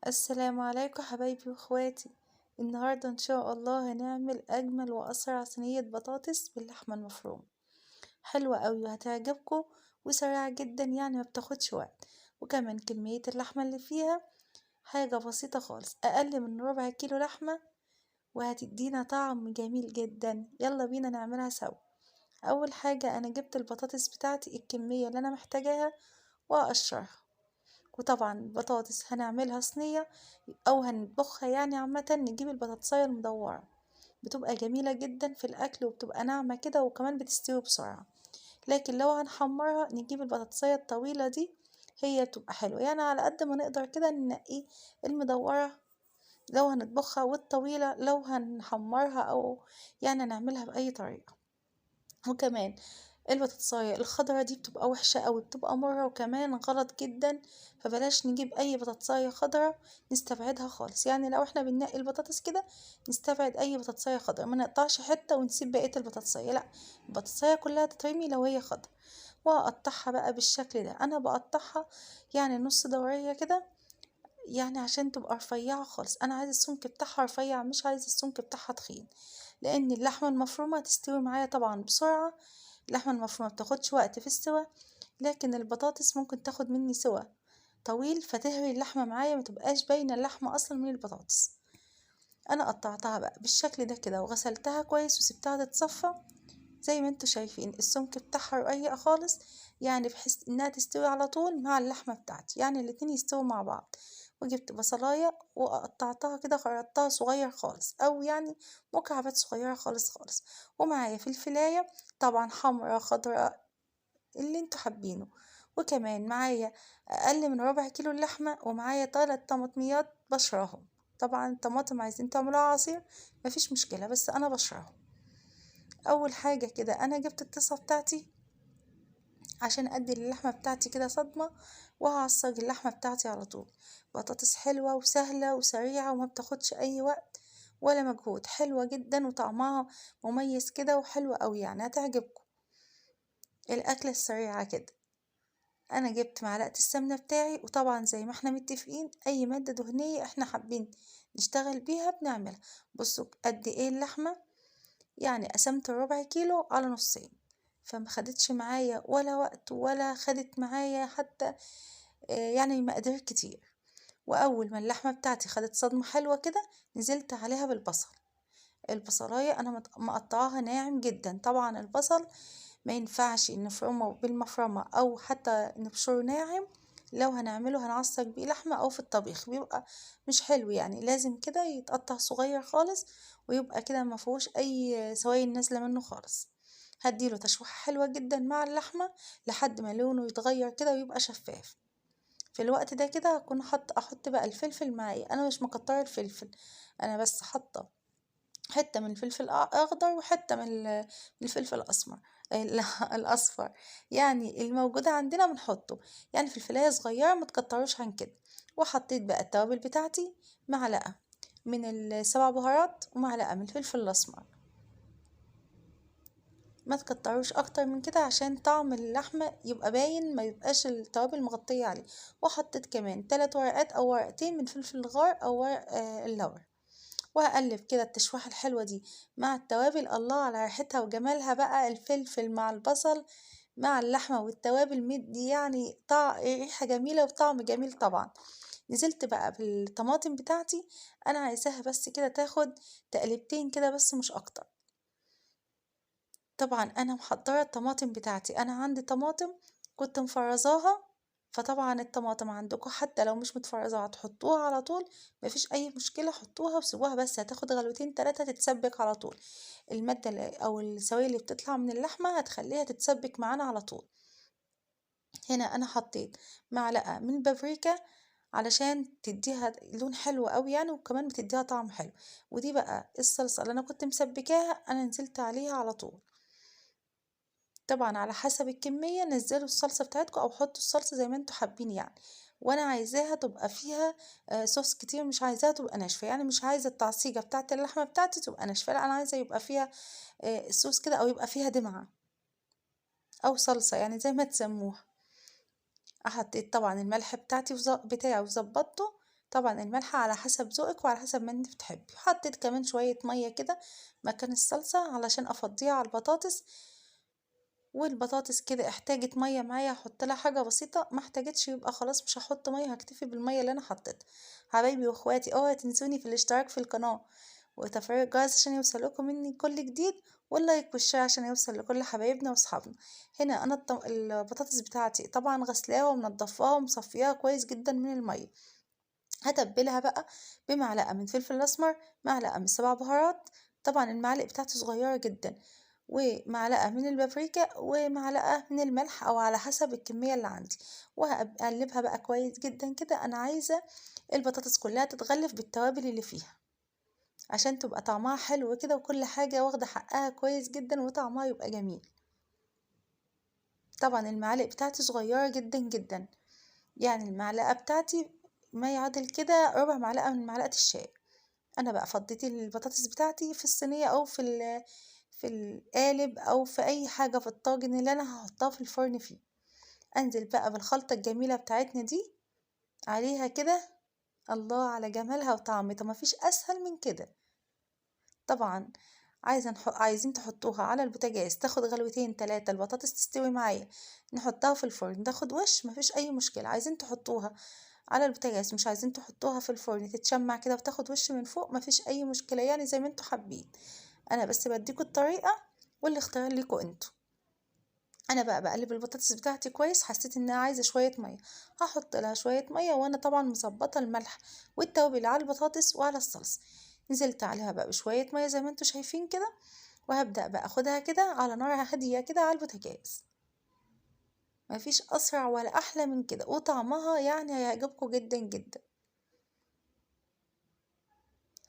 السلام عليكم حبايبي واخواتي. النهاردة ان شاء الله هنعمل اجمل واسرع صينية بطاطس باللحمة المفرومة، حلوة قوي وهتعجبكم وسريعة جدا، يعني ما بتاخدش وقت، وكمان كمية اللحمة اللي فيها حاجة بسيطة خالص، اقل من ربع كيلو لحمة، وهتدينا طعم جميل جدا. يلا بينا نعملها سوا. اول حاجة انا جبت البطاطس بتاعتي الكمية اللي انا محتاجاها واقشرها، وطبعا البطاطس هنعملها صينية او هنطبخها، يعني عامة نجيب البطاطساية المدورة، بتبقى جميلة جدا في الاكل وبتبقى ناعمة كده وكمان بتستوي بسرعة. لكن لو هنحمرها نجيب البطاطساية الطويلة دي، هي بتبقى حلوة، يعني على قد ما نقدر كده ننقي المدورة لو هنطبخها، والطويلة لو هنحمرها او يعني نعملها بأي طريقة. وكمان البطاطساية الخضرة دي بتبقى وحشة قوي، بتبقى مرة وكمان غلط جدا، فبلاش نجيب اي بطاطساية خضرة، نستبعدها خالص. يعني لو احنا بننقي البطاطس كده نستبعد اي بطاطساية خضرة، ما نقطعش حتة ونسيب بقية البطاطساية، لا البطاطساية كلها تترمي لو هي خضرة. وهقطعها بقى بالشكل ده، انا بقطعها يعني نص دورية كده، يعني عشان تبقى رفيعة خالص. انا عايزة السمك بتاعها رفيع، مش عايزة السمك بتاعها تخين، لان اللحمة المفرومة تستوي معايا طبعا بسرعة. اللحمة المفرومة بتاخدش وقت في السوا، لكن البطاطس ممكن تاخد مني سوا طويل، فتهري اللحمة معايا، ما تبقاش باينة اللحمة اصلا من البطاطس. انا قطعتها بقى بالشكل ده كده وغسلتها كويس وسبتها تتصفى زي ما انتوا شايفين. السمك بتاعها رقيق خالص، يعني بحيث انها تستوي على طول مع اللحمة بتاعتي، يعني الاتنين يستووا مع بعض. وجبت بصلاية وقطعتها كده، خرطتها صغير خالص، او يعني مكعبات صغيرة خالص خالص. ومعايا فلفلاية طبعا حمرا خضرا اللي انتوا حابينه، وكمان معايا اقل من ربع كيلو اللحمة، ومعايا 3 طماطميات بشرهم. طبعا الطماطم عايزين تعملوها عصير مفيش مشكلة، بس انا بشرهم. اول حاجة كده انا جبت الطاسة بتاعتي عشان ادي اللحمة بتاعتي كده صدمة، وهعصج اللحمة بتاعتي على طول. بطاطس حلوة وسهلة وسريعة وما بتاخدش اي وقت ولا مجهود، حلوة جدا وطعمها مميز كده وحلوة قوي، يعني هتعجبكم الاكلة السريعة كده. انا جبت معلقة السمنة بتاعي، وطبعا زي ما احنا متفقين اي مادة دهنية احنا حابين نشتغل بيها بنعملها. بصوا قد ايه اللحمة، يعني قسمت الربع كيلو على نصين، فما خدتش معايا ولا وقت ولا خدت معايا حتى يعني مقادير كتير. واول ما اللحمة بتاعتي خدت صدمة حلوة كده نزلت عليها بالبصل. البصلاية انا مقطعاها ناعم جدا، طبعا البصل ما ينفعش نفرمه بالمفرمة او حتى نبشره ناعم، لو هنعمله هنعصج بيه لحمة او في الطبيخ بيبقى مش حلو، يعني لازم كده يتقطع صغير خالص ويبقى كده ما فيهوش اي سوائل نازلة منه خالص. هديله تشويحة حلوة جدا مع اللحمة لحد ما لونه يتغير كده ويبقى شفاف. في الوقت ده كده هكون احط بقى الفلفل معايا. انا مش مكتره الفلفل، انا بس حاطه حته من الفلفل الاخضر وحته من الفلفل الاسمر، الاصفر، يعني الموجودة عندنا بنحطه، يعني فلفلاية صغيرة ما تكتروش عن كده. وحطيت بقى التوابل بتاعتي، معلقة من السبع بهارات ومعلقة من الفلفل الاسمر، ما تكتروش اكتر من كده عشان طعم اللحمة يبقى باين، ما يبقاش التوابل مغطية عليه. وحطيت كمان 3 ورقات او ورقتين من فلفل الغار او ورق اللورا. وهقلب كده التشويحة الحلوة دي مع التوابل. الله على ريحتها وجمالها بقى، الفلفل مع البصل مع اللحمة والتوابل مدي يعني ريحة جميلة وطعم جميل. طبعا نزلت بقى بالطماطم بتاعتي، انا عايزاها بس كده تاخد تقلبتين كده بس مش اكتر. طبعا انا محضرة الطماطم بتاعتي، انا عندي طماطم كنت مفرزاها، فطبعا الطماطم عندكم حتى لو مش متفرزة هتحطوها على طول مفيش اي مشكلة، حطوها وسيبوها بس هتاخد غلوتين 3 تتسبك على طول. المادة او السوائل اللي بتطلع من اللحمة هتخليها تتسبك معانا على طول. هنا انا حطيت معلقة من البابريكا علشان تديها لون حلو قوي يعني، وكمان بتديها طعم حلو. ودي بقى الصلصة اللي انا كنت مسبكاها انا نزلت عليها على طول. طبعا على حسب الكمية نزلوا الصلصة بتاعتكم او حطوا الصلصة زي ما انتوا حابين يعني. وانا عايزاها تبقى فيها صوص كتير، مش عايزاها تبقى ناشفة، يعني مش عايزة التعصيجة بتاعت اللحمة بتاعتي تبقى ناشفة، لا انا عايزة يبقى فيها صوص كده او يبقى فيها دمعة او صلصة، يعني زي ما تسموها. حطيت طبعا الملح بتاعي وظبطته. طبعا الملح على حسب ذوقك وعلى حسب ما انت بتحبي. حطيت كمان شوية مية كده مكان الصلصة علشان افضيها على البطاطس، والبطاطس كده احتاجت مية معايا هحط لها حاجة بسيطة، ما احتاجتش يبقى خلاص مش هحط مية، هكتفي بالمية اللي انا حطيتها. حبايبي واخواتي اوعوا تنسوني في الاشتراك في القناة وتفعيل الجرس عشان يوصلكم مني كل جديد، وال like وال share عشان يوصل لكل حبايبنا واصحابنا. هنا انا البطاطس بتاعتي طبعا غسلاها ومنضفاها ومصفياها كويس جدا من المية. هتبلها بقى بمعلقة من فلفل اسمر، معلقة من 7 بهارات، طبعا المعالق بتاعتي صغيرة جدا، ومعلقة من البابريكا، ومعلقة من الملح او على حسب الكمية اللي عندي. وهقلبها بقى كويس جدا كده. انا عايزة البطاطس كلها تتغلف بالتوابل اللي فيها عشان تبقى طعمها حلو كده، وكل حاجة واخدة حقها كويس جدا وطعمها يبقى جميل. طبعا المعالق بتاعتي صغيرة جدا جدا، يعني المعلقة بتاعتي ما يعادل كده ربع معلقة من معلقة الشاي. انا بقى فضيت البطاطس بتاعتي في الصينية او في القالب او في اي حاجة في الطاجن اللي انا هحطها في الفرن فيه. انزل بقى بالخلطة الجميلة بتاعتنا دي عليها كده، الله على جمالها وطعمتها، مفيش اسهل من كده. طبعا عايزين تحطوها على البوتاجاز تاخد غلوتين 3 البطاطس تستوي معايا، نحطها في الفرن تاخد وش، مفيش اي مشكلة. عايزين تحطوها على البوتاجاز، مش عايزين تحطوها في الفرن تتشمع كده وتاخد وش من فوق، مفيش اي مشكلة، يعني زي ما انتوا حابين. انا بس بديكوا الطريقة والاختيار ليكوا انتوا. انا بقى بقلب البطاطس بتاعتي كويس، حسيت انها عايزة شوية مية هحط لها شوية مية، وانا طبعا مظبطة الملح والتوابل على البطاطس وعلى الصلصة. نزلت عليها بقى بشوية مية زي ما انتوا شايفين كده، وهبدأ بقى اخدها كده على نار هادية كده على البوتاجاز. مفيش اسرع ولا احلى من كده، وطعمها يعني هيعجبكم جدا جدا.